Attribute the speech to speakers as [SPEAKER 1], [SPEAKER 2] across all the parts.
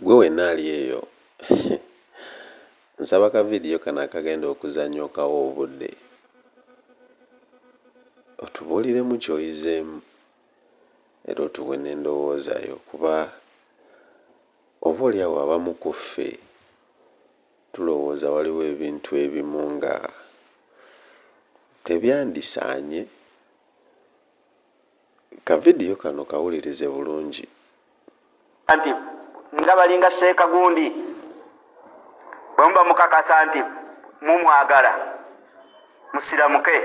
[SPEAKER 1] Gwe wenna ali eyo nsaba ka vidiyo kano akagenda okuzannya okawe obudde otubuuliremu ky'oyizeemu era otuwe n'endowooza yo kuba oba oli awo abamu ku ffe tulowooza waliwo ebintu ebimu nga tebyandisaanye. Ka vidiyo kano kawulirize bulungi.
[SPEAKER 2] Nti nga balinga seeka gundi bwemuba mukakasa nti mumwagala musiramuke.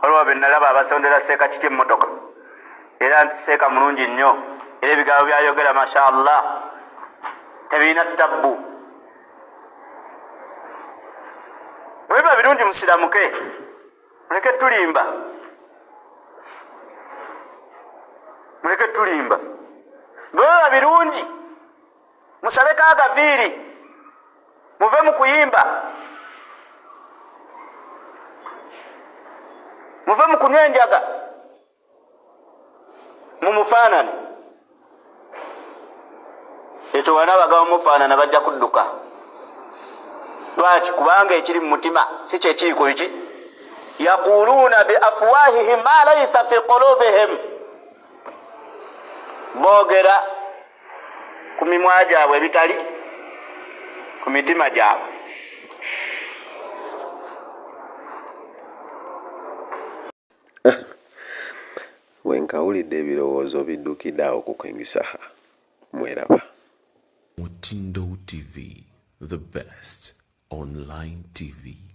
[SPEAKER 2] Waliwo benalaba abasondera seeka kiti emmotoka era nti seeka mulungi nnyo era ebigambo byayogera mashallah tebirina tabbu. Bwebiba birungi musiramuke, muleke tulimba, muleke tulimba. Bwebiba birungi musaleko agaviiri, muve mu kuyimba, muve mu kunywa enjaga. Mumufaanane. Ekyo bana abagabo mufaanana bajja kudduka. Lwaki? Kubanga ekiri mu mutima si kyekiri ku biki. Yaquluuna bi afwahihim ma laisa fi qulubihim, boogera ku mimwa gyabwe ebitali ku mitima gyabwe.
[SPEAKER 1] Bwenkawulidde ebirowoozo biddukidde awo ku King Saha. Mweraba.
[SPEAKER 3] Mutindo TV, the best online TV.